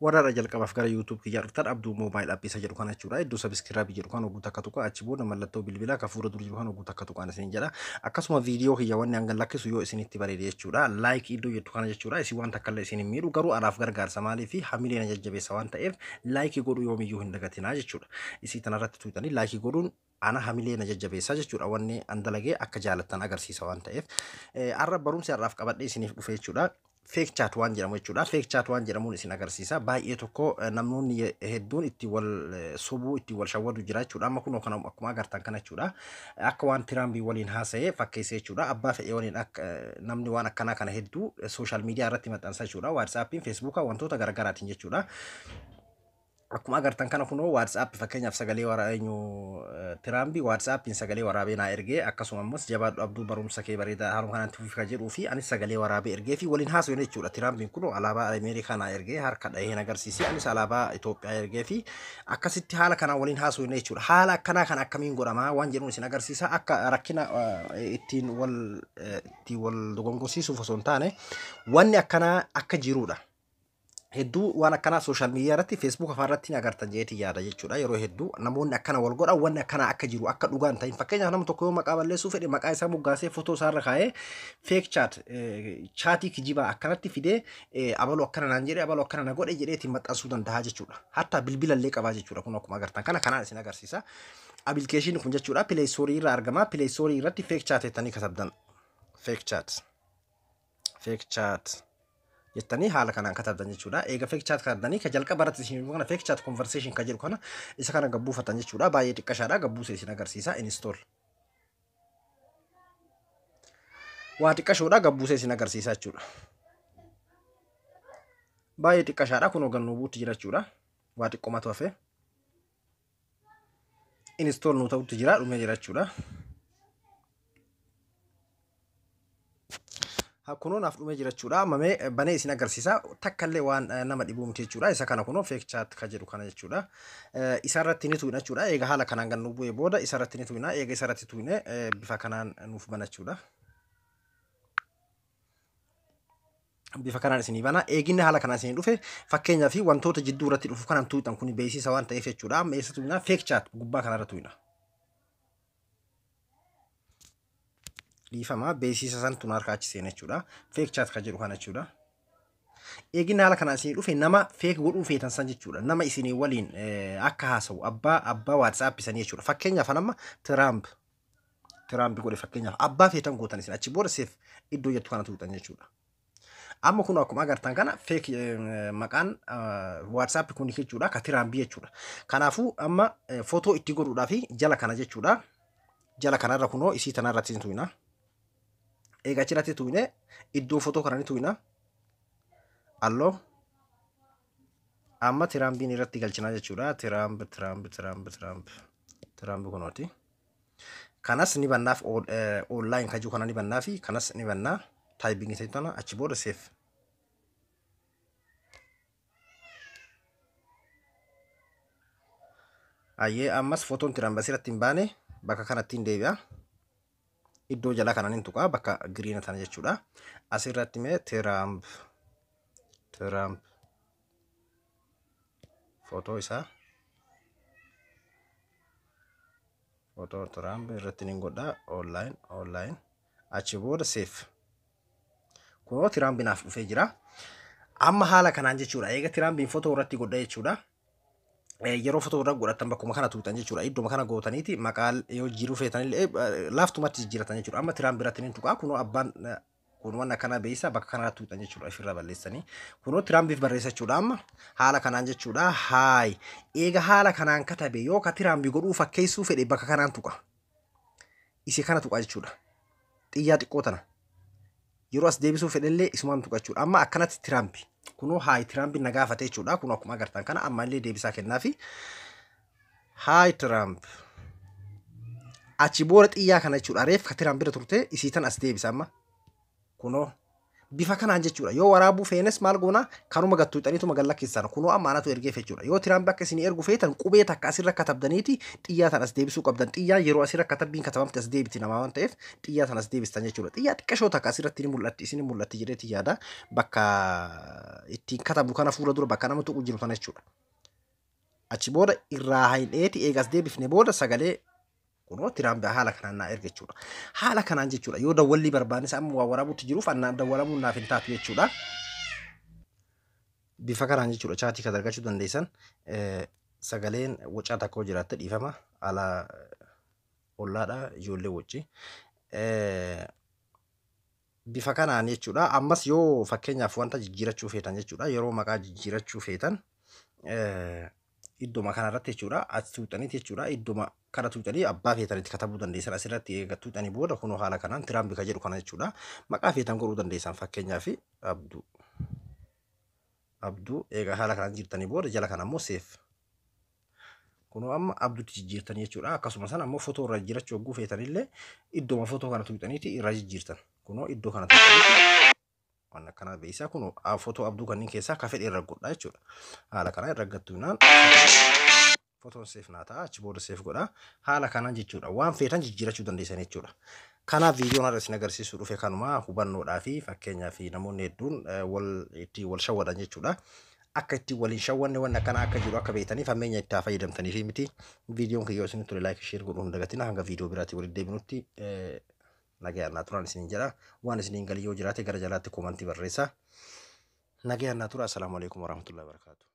Warra irra jalqabaaf gara YouTube kiyyaa dhuftan Abduu Mobile App isa jedhu kana jechuudha. Iddoo subscribe jedhu kan hogguu takka tuqa achi booda mallattoo bilbilaa kan fuula dura jiru kan hogguu takka tuqaan isin jedha. Akkasuma viidiyoo kiyya wanni hanga lakkisu yoo isinitti bareede jechuudha. Like iddoo jettu kana jechuudha. Isin waan takka illee isin hin miidhu garuu anaaf gargaarsa maaliif hamilee na jajjabeessa waan ta'eef like godhuu yoomiyyuu hin dagatinaa jechuudha. Isii tanarratti tuqxanii like godhuun ana hamilee na jajjabeessa jechuudha. Wanni an dalagee akka jaalattan agarsiisa waan ta'eef. Har'a barumsi har'aaf qabadhee isiniif dhufe jechuudha. Fake chat waan jedhamu jechuudha. Fake chat waan jedhamuun isin agarsiisa. Baay'ee tokko namoonni hedduun itti wal sobuu itti wal shawwadu jira jechuudha. Amma kunoo kana akkuma agartan kana jechuudha. Akka waan Tiraambii waliin haasa'ee fakkeessee jechuudha. Abbaa fe'ee waliin akka namni waan akkanaa kana hedduu social media irratti maxxansa jechuudha. WhatsAppiin, Facebookaa wantoota garaagaraatiin jechuudha. Akkuma agartan kana kunoo WhatsApp fakkeenyaaf sagalee eenyu Tiraambii WhatsAppiin sagalee waraabee naa ergee akkasuma ammas jabaadhu Abduu barumsa kee bareedaa haaluma kanaan itti fufi jedhuu fi anis sagalee waraabee ergee fi waliin haasofne jechuudha. Tiraambiin kunoo alaabaa Ameerikaa naa ergee harka dhahee na agarsiise anis alaabaa Itoophiyaa ergee fi akkasitti haala kanaan waliin haasofne jechuudha. Haala akkanaa kan akkamiin godhamaa waan jedhuun isin agarsiisa akka rakkina ittiin wal dogongorsiisuuf osoo hin taane wanni akkanaa akka jirudha. Hedduu waan akkanaa social media irratti Facebook afaan irratti ni agartan jeetii yaada jechuudha. Yeroo hedduu namoonni akkana wal godhan wanni akkanaa akka jiru akka dhugaa hin ta'in fakkeenyaaf nama tokko yoo maqaa balleessuu fedhe maqaa isaa moggaasee footoo isaa irra kaa'ee fake chat chaatii kijibaa akkanatti fidee abaluu akkana naan jedhe abaluu akkana na godhe jedhee ittiin maxxansuu danda'a jechuudha. Hatta bilbila illee qabaa jechuudha. Kun akkuma agartan kana kanaan isin agarsiisa. Appilikeeshinii kun jechuudha Play Store irraa argama. Play Store irratti fake chat jettanii katabdan. Fake chat. Fake chat. Jettanii haala kanaan katabdan jechuudha. Eega fake chat katabdanii ka jalqaba irratti isin kana fake chat conversation ka jedhu kana isa kana gabbuufatan jechuudha. Baay'ee xiqqashaadha. Gabbuuse isin agarsiisa. Install. Waa xiqqashoodha. Gabbuuse isin agarsiisa jechuudha. Baay'ee xiqqashaadha. Kunoo gannuu buutti jira jechuudha. Waa xiqqoomatu hafe. Install nuu ta'utti jira. Dhumee jira jechuudha. Kunoo naaf dhumee jira jechuudha. Amma mee banee isin agarsiisa. Takka illee waan nama dhibuu miti jechuudha. Isa kana kunoo fake chat ka jedhu kana jechuudha. Isa irratti ni tuqna jechuudha. Eega haala kanaan gannuu bu'ee booda isa irratti ni tuqna. Eega isa irratti tuqne bifa kanaan nuuf bana jechuudha. Bifa kanaan isinii bana. Eeginni haala kanaan isinii dhufe fakkeenyaa fi wantoota jidduu irratti dhufu kanaan tuqxan kun beeksisa waan ta'eef jechuudha. Amma eessa tuqna? Fake chat gubbaa kanarra tuqna. Dhiifama beeksisa san tun harkaa achi seena jechuudha. Fake chat kan jedhu kana jechuudha. Eeginni haala kanaan isinii dhufe nama fake godhuu feetan san jechuudha. Nama isinii waliin akka haasa'u abbaa WhatsApp sanii jechuudha. Fakkeenyaaf amma Tiraamp godhe fakkeenyaaf abbaa feetan gootan isin achi booda seef iddoo jettu kana tuqxan jechuudha. Amma kun akkuma agartan kana fake maqaan WhatsApp kun jechuudha ka Tiraamp jechuudha. Kanaafuu amma footoo itti godhuudhaaf jala kana jechuudha. Jala kanarra kunoo isii tanarratti ni tuqna. Egaa achirratti tuqne iddoo footoo kana ni tuqna. Alloo amma Tiraampiin irratti galchina jechuudha. Tiraamp Tiraamp Tiraamp Tiraamp Tiraamp kunooti. Kanas ni bannaaf online kajuu kana ni bannaafi kanas ni bannaa taayipingii ta'e tana achi booda seef. Ayyee ammas footoon Tiraamp asirratti hin baane bakka kanatti hin deebi'a. Iddoo jalaa kanaan hin tuqaa bakka giriina tana jechuudha. Asirratti mee Tiraamp Tiraamp footoo isaa footoo Tiraamp irratti ni godha online online achi booda seef. Kunoo Tiraamp naaf dhufee jira. Amma haala kanaan jechuudha. Eega Tiraampiin footoo irratti godha jechuudha. Yeroo footoo irra godhatan bakkuma kana tuqxan jechuudha. Idduma kana gootaniiti maqaa yoo jijjiiruu feetanillee laaftumatti jijjiiratan jechuudha. Amma Tiraamp biratti ni tuqaa. Kunoo abbaan kun waan akkanaa beeksisaa bakka kanarratti tuqxan jechuudha. Ofirraa balleessanii. Kunoo Tiraampiif barreessa jechuudha. Amma haala kanaan jechuudha. Haay. Eega haala kanaan katabe yoo ka Tiraamp godhuu fakkeessuu fedhe bakka kanaan tuqa. Isii kana tuqa jechuudha. Xiyyaa xiqqoo tana. Yeroo as deebisuu fedhellee isumaan tuqa jechuudha. Amma akkanatti Tiraamp. Kunoo haay Tiraamp na gaafate jechuudha. Kunoo akkuma agartan kana amma illee deebisaa kennaafi. Haay Tiraamp. Achi booda xiyyaa kana jechuudha. Reef ka Tiraamp bira turte isii tan as deebisa amma. Kunoo Bifa kanaan jechuudha. Yoo waraabuu feenes maal goona? Kanuma gattuuxaniituma galla keessan kunoo amma anatu ergeef jechuudha. Yoo Tiraamp akka isin ergu feetan, qubee takka asirra katabdaniiti xiyyaa tan as deebisuu qabdan. Xiyyaa yeroo asirra katabbiin katabamte as deebiti namaa waan ta'eef, xiyyaa tan as deebistan jechuudha. Xiyyaa xiqqashoo takka asirratti ni mul'atti, isin mul'atti jedheeti yaada, bakka ittiin katabu kana fuula dura bakka nama tuqu jiru tana jechuudha. Achi booda irraa haidheeti eegas deebifne booda sagalee kunoo Tiraamp haala kanaan naa erga jechuudha. Haala kanaan jechuudha. Yoo dawwallii barbaannis, amma waa waraabuutti jiruuf annaan dawwalamuun naaf hin taatu jechuudha. Bifa kanaan jechuudha chaatii kan argachuu dandeessan. Sagaleen wacaa takka jiraatte dhiifama, ala ollaadha ijoollee wacci. Bifa kanaan jechuudha. Ammas yoo fakkeenyaaf wanta jijjiirachuu feetan jechuudha. Yeroo maqaa jijjiirachuu feetan iddoma kanarratti jechuudha. As tuuxaniiti jechuudha. Iddoma kana tuuxanii abbaa feetanitti katabuu dandeessan. Asirratti eega tuuxanii booda kunoo haala kanaan Tiraamp ka jedhu kana jechuudha. Maqaa feetan godhuu dandeessan, fakkeenyaaf Abduu. Abduu eega haala kanaan jirtanii booda jala kana ammoo save. Kunoo amma Abduutti jijjiirtanii jechuudha. Akkasuma sana ammoo footoo irra jijjiirachuu hogguu feetanillee iddoma footoo kana tuuxaniiti irra jijjiirtan. Kunoo iddoo kana tuuxaniiti waan akkanaa beeksisaa, kunoo footoo Abduu kanneen keessaa ka fedhe irra godhaa jechuudha. Haala kanaa irra gattuunaan footoon save naa ta'a, achi booda save godha. Haala kanaan jechuudha. Waan feetan jijjiirachuu dandeessan jechuudha. Kanaaf viidiyoon har'a isin agarsiisuu dhufe kanuma hubannoodhaa fi fakkeenyaaf namoonni hedduun wal itti wal shawwadan jechuudha. Akka itti waliin shawwanne, wanni akkana akka jiru akka beektaniif, hammeenya itti haa fayyadamtanii fi miti. Viidiyoon kiyya isin ture like, share godhuu hin dagatina. Hanga viidiyoo biraatti walitti deebinutti nagayaan naa turan isiniin jedha. Waan isiniin galii yoo jiraate gara jalaatti koomantii barreessaa. Nagayaan naa tura. Assalaamu alaikum warahmatullahi wabarakatuh.